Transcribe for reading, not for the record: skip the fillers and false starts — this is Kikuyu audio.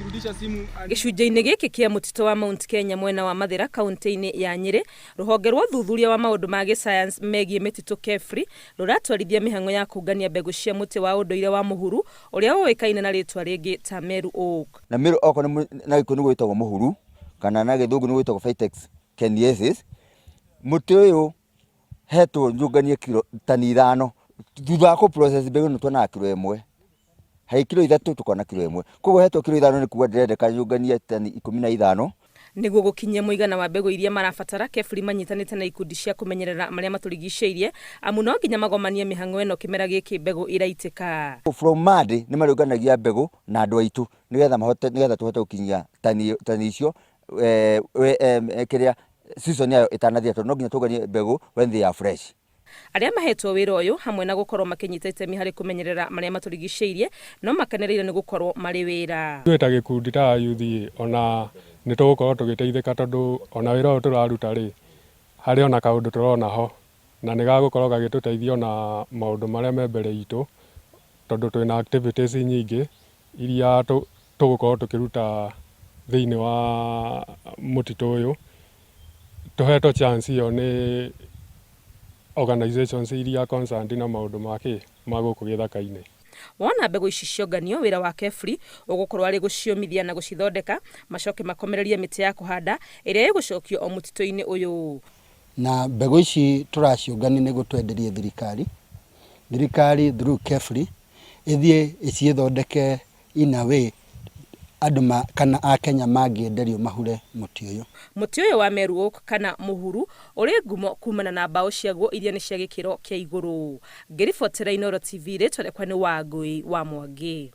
Akirudisha simu Gĩcunjĩ-inĩ gĩkĩ kĩa mũtitũ wa Mount Kenya mwena wa Mathĩra kaunti-inĩ ya Nyĩrĩ, rũhonge rwa ũthuthuria wa maũndũ ma gĩsayansi megiĩ mĩtitũ KEFRI rũratwarithia mĩhang'o ya kũngania mbegũ cia mũtĩ wa ũndũire wa mũhuru ũrĩa ũĩkaine na rĩtwa rĩngĩ ta Meru Oak. Na Meru Oak na Gĩkũyũ nĩguo wĩtagwo mũhuru kana na Gĩthũngũ nĩguo wĩtagwo Vitex kenyensis. Mũtĩ ũyũ hetwo nyũnganie kiro tani ithano thutha wa kũ process mbegũ ĩno tuonaga kiro ĩmwe harĩ kiro ithatũ tũkona kiro ĩmwe koguo hetwo kiro ithano nĩ kuga ndĩrendeka nyũnganie tani 15. Nĩguo gũkinyia mũigana wa mbegũ iria marabatara, KEFRI manyitanĩte na ikundi cia kũmenyerera marĩa matũrigicĩirie amu no nginya magomanie mĩhang'o ĩno kĩmera gĩkĩ mbegũ iraitĩka. From Monday nĩ marĩũnganagia mbegũ na andũ aitũ nĩgetha mahote nĩgetha tũhote gũkinyia tani tani icio eh, eh, kĩrĩa season yayo ĩtanathira tondũ no nginya tũnganie mbegũ when they are fresh. Arĩa mahetwo wĩra ũyũ hamwe na gũkorwo makĩnyita itemi harĩ kũmenyerera marĩa matũrigicĩirie no makenereire nĩ gũkorwo marĩ wĩra. Ithuĩ ta gĩkundi ta ayuthi ona nĩ tũgũkorwo tũgĩteithĩka tondũ ona wĩra ũyũ tũraruta rĩ, harĩ ona kaũndũ tũrona ho na nĩ gagũkorwo gagĩtũteithia ona maũndũ marĩa me mbere itũ tondũ twĩna activities nyingĩ iria tũgũkorwo tũkĩruta thĩinĩ wa mũtitũ ũyũ. Tũhetwo chance ĩyo nĩ organizations iria concerned na maũndũ ma kĩ ma gũkũ gĩthaka-inĩ. Wona mbegũ ici cionganio, wĩra wa KEFRI ũgũkorwo arĩ gũciũmithia na gũcithondeka, macoke makomererie mĩtĩ ya kũhanda ĩrĩa ĩgũcokio o mũtitũ-inĩ ũyũ. Na mbegũ ici tũraciũngania nĩguo twenderie thirikari, thirikari through KEFRI ĩthiĩ ĩciĩthondeke in a way andũ ma, kana akenya mangĩenderio mahure mũtĩ ũyũ. Mũtĩ ũyũ wa Meru Oak kana mũhuru ũrĩ ngumo kumana na mbaũ ciaguo iria nĩ cia gĩkĩro kĩa igũrũ. Ngĩribotera Inooro TV rĩtwa rĩakwa nĩ Wangũi wa Mwangi.